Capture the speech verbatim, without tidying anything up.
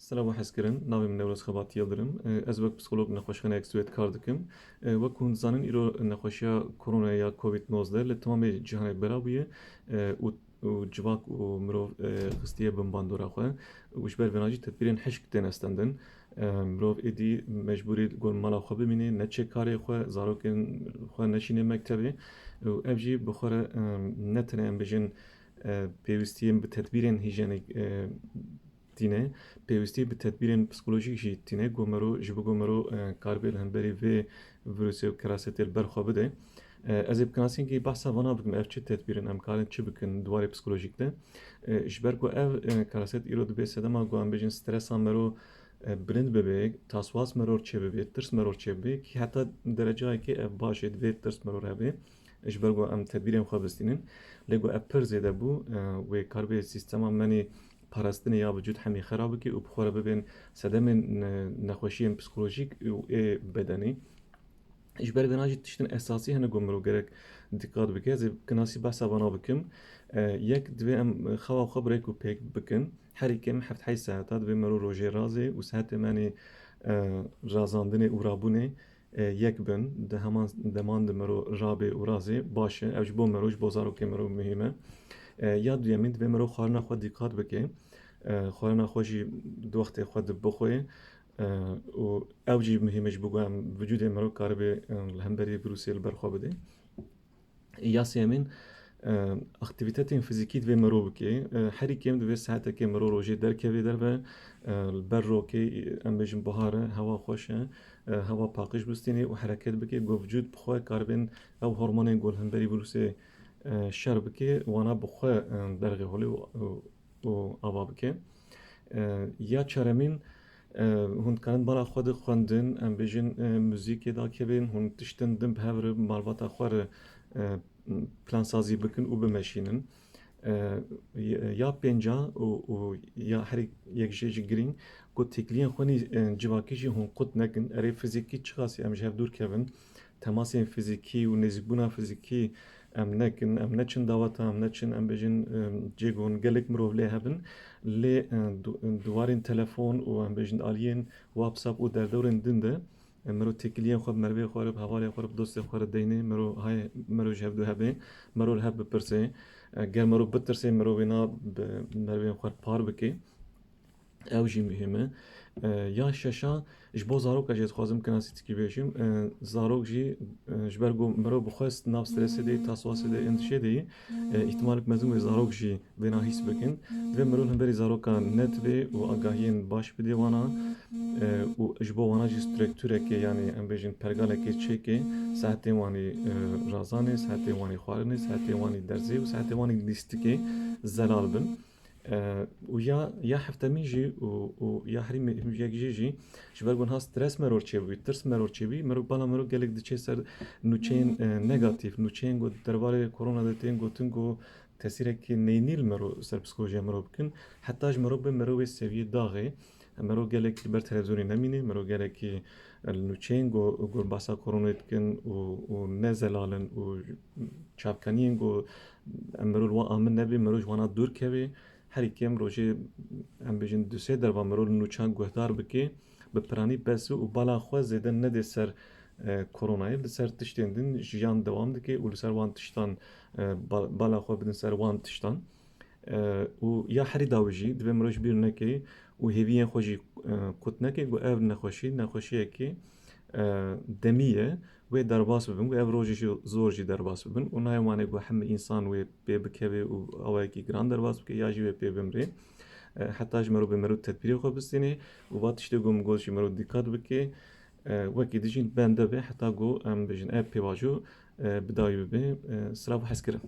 Silav û hezkirin, navê min Newroz Xebat Yildirim. Ez wek psîkolog nexweşxaneyek Swêd kar dikim. Wek ku hûn dizanin, îro nexweşiya koronayê ya Covid nozdeh li temamê cîhanê bela bûye û, û civak û mirov xistiye bin bandora xwe û ji ber vêna jî tedbîrên hişk têne stendin. Mirov êdî mecbûrî li gor mala xwe bimîne, neçe karê xwe, zarokên xwe neşîne mektebê û ev jî bi xwe re ne tenê em bêjin pêwîstiyên bi tedbîrên hîjenîk tîne, pêwîstî bi tedbîrên psîkolojîk jî tîne, ku mero, ji bo ku mero, e, karibê li hemberî vê vîrusê û kerasetê li ber xwe bide. E, ez ê bi kinasînkî behsa vana bikim, ev çi tedbîr in, em karin çi bikin di warê psîkolojîk de. E, ji ber ku ev, e, keraset îro dibe sedema ku em bêjin stresa mero, e, bilind bibe, taswas mero çê bibe, tirs mero çê bibe, kî heta derecayekê ev baş e, divê tirs mero hebe. Ji ber ku em tedbîrên xwe bistînin. Lê ku ev pir zêde bû, e, wê karibê sîstema menê parastinê ya vücûd hemî xera bike û bi xwe re bibên sedemên ne-, nexweşiyên psîkolojîk û ê bedenê. Ji ber vêna jî tiştên esasî hene ku mirov gerek dîqat bike. Ez ê kinasî behsa vana bikim. E, yek, divê em xewa xwe bi rêk û pêk bikin. Herî kêm heft heyş saeta divê mero rojê razê û saetê menê, e, razandinê û rabûnê e, yek bin, di heman deman de mero rabe û razê baş e. Ev ji bo mero, ji bo zarokê mero muhîm e. E, ya duyemîn, divê mero xwarina xwe dîqat bike. E, xwarina xwe jî di wextê xwe de bixwe. E, û ew jî muhîm e ji bo ku em vücudê mero karibe, e, li hemberî vîrusê li ber xwe bide. Ya sêyemîn, e, aktîvîtetên fizîkî divê mero bike. E, herî kêm divê saetekê mero rojê derkeve derve, e, li ber rokê, em bêjin bihar e, hewa xweş e, e, hewa paqij bistînê û hereket bike, ku vücûd bi xwe karibên ew hormonên ku li hemberî vîrusê, e, şer bike, wana bi xwe, e, derxê holê û, û, û ava bike. E, ya çaremîn, e, hûn dikarin bala xwe de xwendin, em bêjin, e, muzîkê dakevin, hûn tiştin din bi hev re malbata xwe re, e, plansazî bikin û bimeşînin. E, ya pênca û, û ya herî yek jê jî girîng, ku têkiliyên xwe nî, e, civakî jî hûn qut nekin. Erê fizîkî çiqasî em ji hev dûr kevin, temasên fizîkî û nêzîkbûna fizîkî em nekin, em neçin daweta, em neçin, em bêjin, e, cê ku hûn gelek mirov lê hebin, lê, e, du-, di warên telefon û em bêjin aliyên WhatsApp û derdorên din de, e, mero têkiliyên xwe bi merivê xwe re, bi hevalê xwe re, bi dostê xwe re deynê, mero hayê, mero ji hev du hebê, mero li hev bipirse, e, ger mero bitirse, mero wêna bi merivên xwe re par bike. Ew jî muhîm e. E, ya şeşa, ji bo zaroka jî ez dixwazim kinasîtikî bêjim. E, zarok jî, e, ji ber ku mirov bi xwe st-, nav stresê de, taswasê de, endişê de ye, e, îhtimalek mezin wê zarok jî vêna hîs bikin. Divê mirov hemberî zarokan net be û agahiyên baş bide wana, e, û ji bo wana jî struktureke, yanî em bêjin pergaleke çêke, saetên wanî, e, razanê, saetên wanî xwarinê, saetên wanî derzê û saetên wanî lîstikê zelal bin. E, û ya, ya heftemîn jî û, û ya herî muhîmiyek jî jî, ji ber ku niha stres meror çêbûyî, tirs meror çêbûyî, merov, bala merov gelek diçe ser nûçeyên, e, negatîf, nûçeyên ku derbarê korona de tên gotin ku tesîrekî neyînî li merov, ser psîkolojiya merov bikin, heta ji merov be merov wê seviyê daxê, merov gelekî li ber televîzyonê nemîne, merov gelekî, e, li nûçeyên ku, ku behsa koronayê dikin û, û ne zelal in û çavkaniyên ku em merov li wan amin nebe, merov ji wana dûr keve, herî kêm rojê, em bêjin, du sê derva merov li nûçan guhdar bike, bi piranî bes û bala xwe zêde nede ser, e, koronayê, li ser tiştên din jiyan dewam dike û li ser wan tiştan, e, ba-, bala xwe bidin ser wan tiştan. E, û ya herî dawî jî divê mirov ji bîr neke û hêviyên xwe jî, e, kut neke ku ev nexweşî, nexweşiyekî, e, demî ye, wê derbas bibin, ku ev rojê jî zor jî derbas bibin û nayê wanê ku hemî însan wê pê bikeve û awayekî giran derbas bike ya jî wê pê bimrê. E, heta ji merov bê merov tedbîrê xwe bistînê û va tiştê ku min got jî merov dîqat bike. E, wekî dijîn bende be heta ku em bêjin ev pêvajo, e, bi dawî bibe. E, silav û hezkirin.